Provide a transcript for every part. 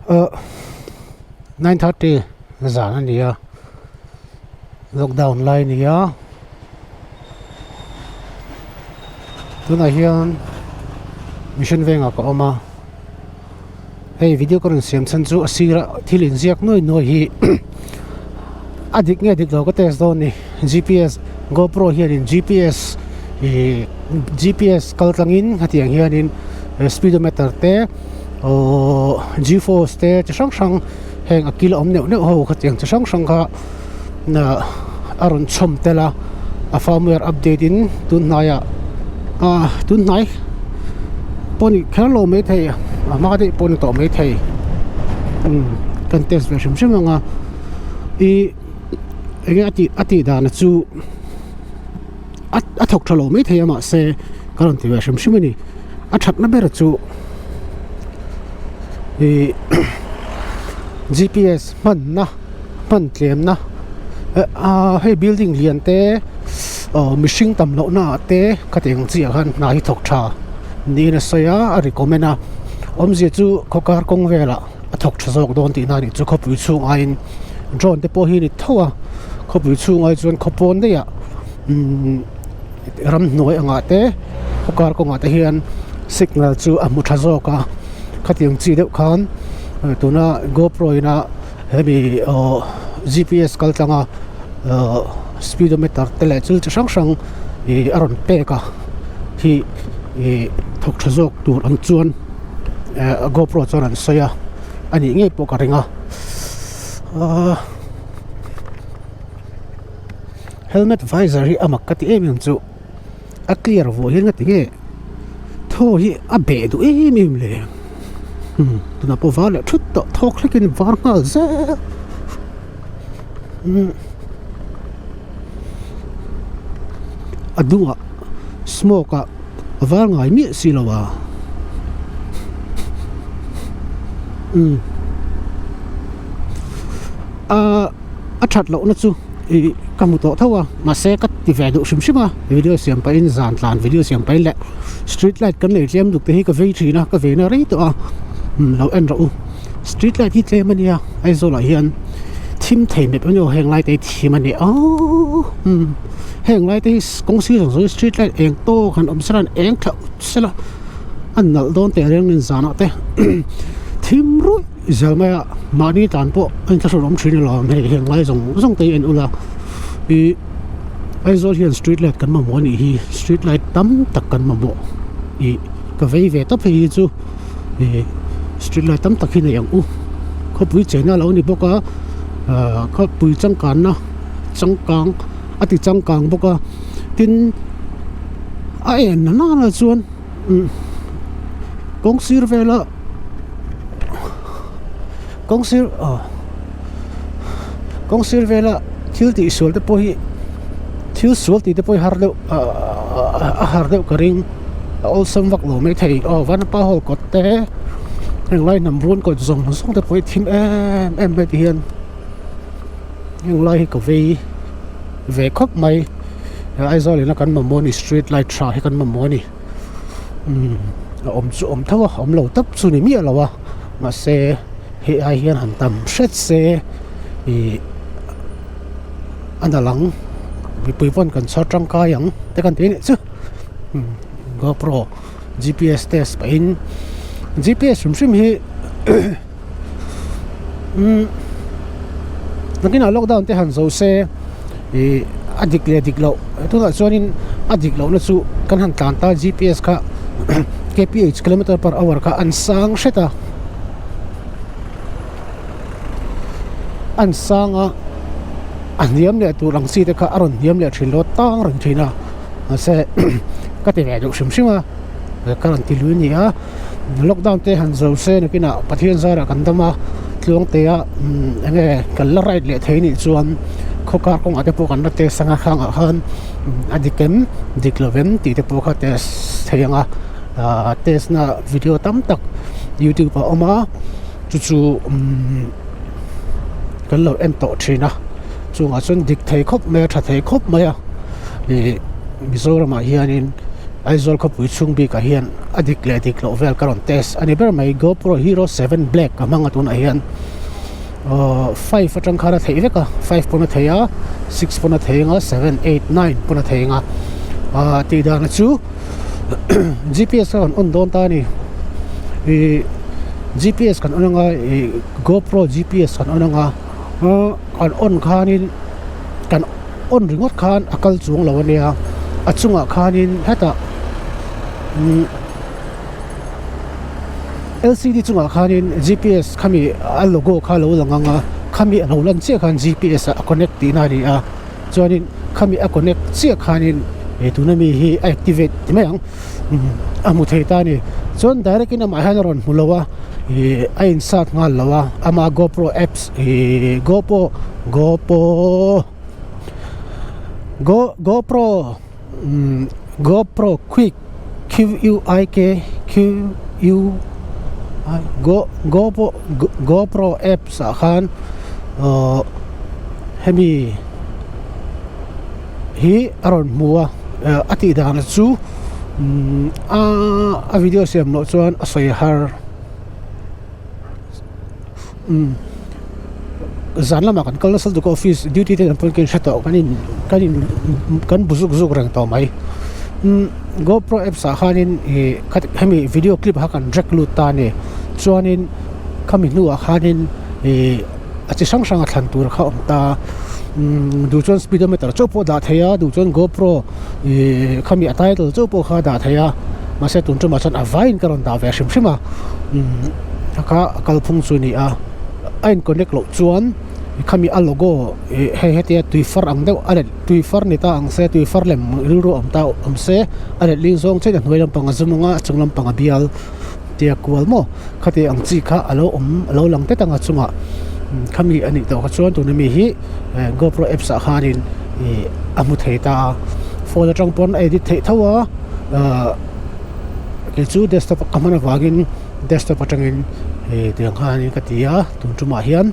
Ahh 9:30 zan a ni a lockdown lai a ni a tunah hian mission vengah ka awm a hei video ka rawn siam chhan chu a sira thil inziak nuai nuai hi a dik nge dik lo ka test dawn a ni gps gopro hianin gps ihh gps kal tlangin hetiang hianin speedometer te aww g force te chi hrang hrang heng a kil awm neuh neuh ho khatiang chi hrang hrang kha a rawn chhawm tel a a firmware update in tun hnaiah ah tun hnai pawh ni kher lo maithei a hma daih pawh ni tawh maithei umm kan test ve hrim hrim ang a ih enge a tih a tih dan chu a a thawk tha lo maithei a mahse ka rawn ti ve hrim hrim a ni a thatna ber chu ih gps hmanna hman tlemna ah hei building lian te aw mihring tam loh na ah te khatiang ang chiah khan hna hi thawk tha niin a sawi a a recommend a awmzia chu khawkar kawng velah a thawk tha zawk dawn tihna a nih chu khawpui chhung aiin drone te pawh hi a ni tho a khawpui chhung ai chuan khawpawn daih ah umm ramhnuai angah te khawkar kawngah te hian signal chu a hmu tha zawk a khatiang chi deuh khan tuna gopro ina hemi aww gps kal tlanga aww speedometer te leh thil chi hrang hrang ih a rawn pek a hi ih thawk tha zawk tur ang chuan eh gopro chuan an sawi a a nih ngei pawh ka ring a ahh helmet visor hi a mak ka ti em em chu a clear vuah hian nga ti nge thaw hi a beh duh em em le umm tunah pawh var leh thut tawh thawk hlekin var nghal zel umm a dungah smoke ah a var ngai miah si lo a umm ahh a that lohna chu ih ka hmu tawh tho a mahse ka ti ve duh hrim hrim a video siam pahin zan tlan video siam pahin leh street light kan nei tlem duk te hi ka vei thin a ka vei na rei tawh a umm lo en rawh u street light hi tlem a nia Aizawl ah hian thim thei mep emaw heng lai te hi thim a ni aaa umm heng lai te hi kawng sir zawng zawng hi street light eng tawk han awm sela eng thlauh sela a nalh dawn teh reng nen zanah te thim ruih Zel mai a mahni tan pawh a inthlahrun awm thin alawm hei heng lai zawng zawng te hi en ula ih Aizawl hian street light kan mamawh anih hi street light tam tak kan mamawh ih ka vei ve tawp hei hi chu ih street light tam tak hi nei ang u khawpui chena lo ni bawk a ah khawpui changkanna changkang a ti changkang bawk a tin a en na na chuan. Kawng sir vela kawng sir ah kawng sir vela thil tih sual te pawh hi thil sual tih te pawh hi har deuh ah a har deuh ka ring a awlsam vak lo maithei aw vanapa hall kawt te heng lai hnam run kawt zawng zawng te pawh hi thim em em mai ti hian heng lai hi ka vei ve khawp mai. Aizawl ina kan mamawh a ni street light tha hi kan mamawh a ni umm a awm chu awm tho a awm lo tawp chu ni miah lo a mahse hei ai hian han tam hret se ih a nalh ang mipui pawn kan chhawr tangkai ang te kan ti a nih chu umm gopro gps test pahin gps hrim hrim hi umm nakinah lockdown te han zo se ih a dik leh dik loh tunah chuanin a dik lohna chu kan han tlan ta gps kha kph kilometer per hour kha an sang hret a an sang a a hniam leh tur ang chi te kha a rawn hniam leh thin lo tang reng thin a mahse ka ti ve duh hrim hrim a ka rawn ti lui a ni a. Lockdown te han zo se nakinah Pathian zarah kan dam a tluangte a eng nge kan la ride leh thei nih chuan khawkar kawngah te pawh kan la test anga khangah khan a dik em dik lo em tih te pawh kha test thei ang a ah test na video tam tak youtube ah a awm a chu chu umm kan lo en tawh thin a chungah chuan dik thei khawp mai a tha thei khawp mai a ih Mizoramah hianin. Aizawl khawpui chhung bikah hian a dik leh dik loh vel ka rawn test a ni ber mai GoPro Hero 7 Black ka hmang a tunah hian ahh five atang khan a theih vek a five pawn a thei a six pawn a thei anga seven eight nine pawn a thei anga ahh tih dan chu G_p_s kha kan on dawn ta a ni ih G_p_s kan on anga ih GoPro G_p_s kan on anga ahh kan on khanin kan on ringawt khan a kal chuang lo a nia a chungah khanin hetah umm L_c_d chungah khanin G_p_s khami a logo kha a lo lang ang a khami a lo lan chiah khan G_p_s ah a connect tihna a ni a chuanin khami a connect chiah khanin ih tuna mi hi a activate ti mai ang umm a hmu thei ta a ni chuan direct in amah hian a rawn hmu lo a ih a insat nghal lo a ama GoPro apps ih GoPro GoPro Go GoPro umm GoPro quick Q U I K Q U I Go GoPro GoPro apps ah khan ahh hemi hi a rawn hmu a a tih dan chu umm a video siam loh chuan a sawi har. Umm zan lamah kan kal nasa lutuk a office duty te kan pawn ka inhre tawh kan in kan in kan bu zuk zuk reng tawh mai umm GoPro apps ah khanin ih hemi video clip kha kan drag lut ta a ni chuanin khami hnuah khanin ih a chi hrang hrang a thlan tur kha a awm ta umm duh chuan speedometer chauh pawh dah thei a duh chuan GoPro ih khami a title chauh pawh kha a dah thei a mahse tun tumah chuan a vaiin ka rawn dah ve hrim hrim a umm. Kha a kalphung chu a ni a a in connect loh chuan khami a logo ih hei hetia tui far ang deuh a let tui far ni ta ang se tui far lem rilru awm ta awm se a let ling zawng chiah in a hnuai lampang a zum ang a a chung lampang a bial tia kual maw khati ang chi kha a lo awm a lo lang tlat ang a chungah khami a nih tawh kha chuan tuna mi hi GoPro apps ah khanin ih a hmu thei ta a phone atang pawn a edit theih tho a ahh kei chu desktop ka hman avangin. Desktop atangin ih tiang khanin ka ti a tun tumah hian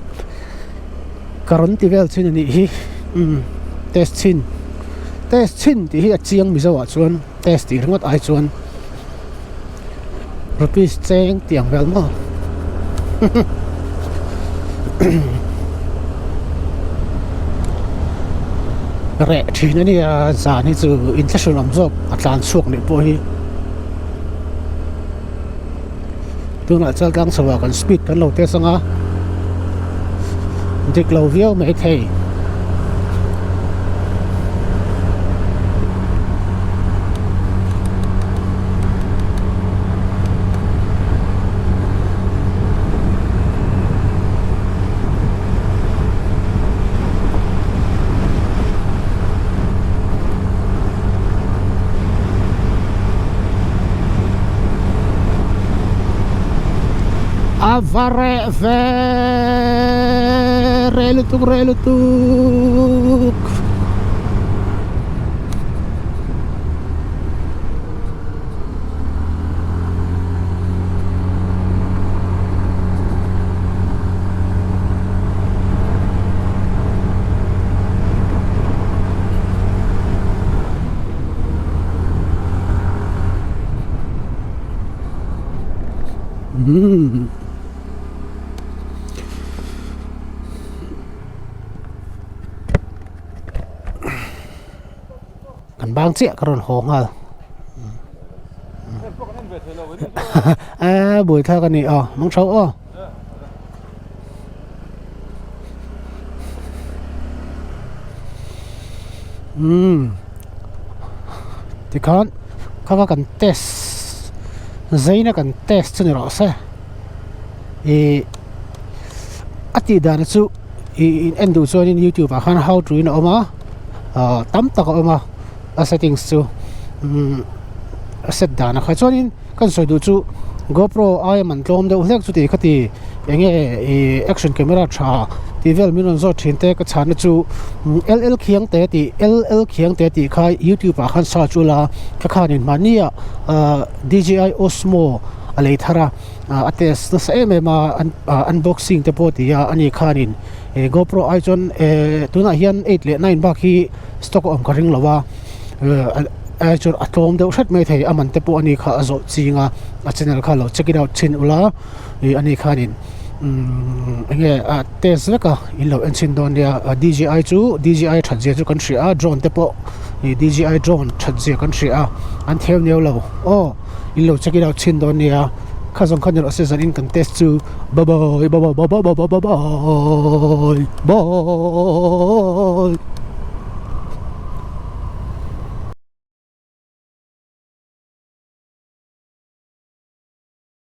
ka rawn ti vel chin a nih hi umm test chhin test chhin tih hi a chiang mizo ah chuan test tih ringawt ai chuan rupees cheng tih ang vel maw reh thin a nia zan hi chu inthlahrun awm zawk a tlan chhuak nih pawh hi. Tunah chuan tlang chho ah kan speed kan lo test anga dik lo viau mai thei. A va reh ve reh lutuk reh lutuk. Umm kan bang chiah ka rawn haw nghal a buaithlak a ni aw mang tho aw. Umm tikhan kha kha kan test zaina kan test chu ni rawh se ih a tih dan chu ih in en duh chuanin youtube ah khan how to in a awm a ah tam tak a awm a a settings chu umm a set dan a kha chuanin kan sawi duh chu GoPro aia man tlawm deuh hlek chu tih kha ti eng nge ih action camera tha tih vel min rawn zawt thin te ka chhahna chu L L khiang te tih L L khiang te tih kha youtube ah khan search ula ka khanin mahni ah ah D J I Osmo a lei thar a ah a test nasa em em a unboxing te pawh ti a ani khanin ih GoPro ai chuan eh tunah hian eight leh nine bak hi stock a awm ka ring lo a. Ai chuan a tlawm deuh hret mai thei a man te pawh ani kha a zawh ching a a channel kha lo check it out thin ula ih ani khanin umm eng nge a test vek a in lo en chhin dawn nia a D J I chu D J I that zia chu kan hria a drone te pawh ih D J I drone that zia kan hria a an theu neu lo aw in lo check it out chhin dawn nia kha zawng kha ni rawh se zanin kan test chu bye bye bye bye bye bye bye bye bye.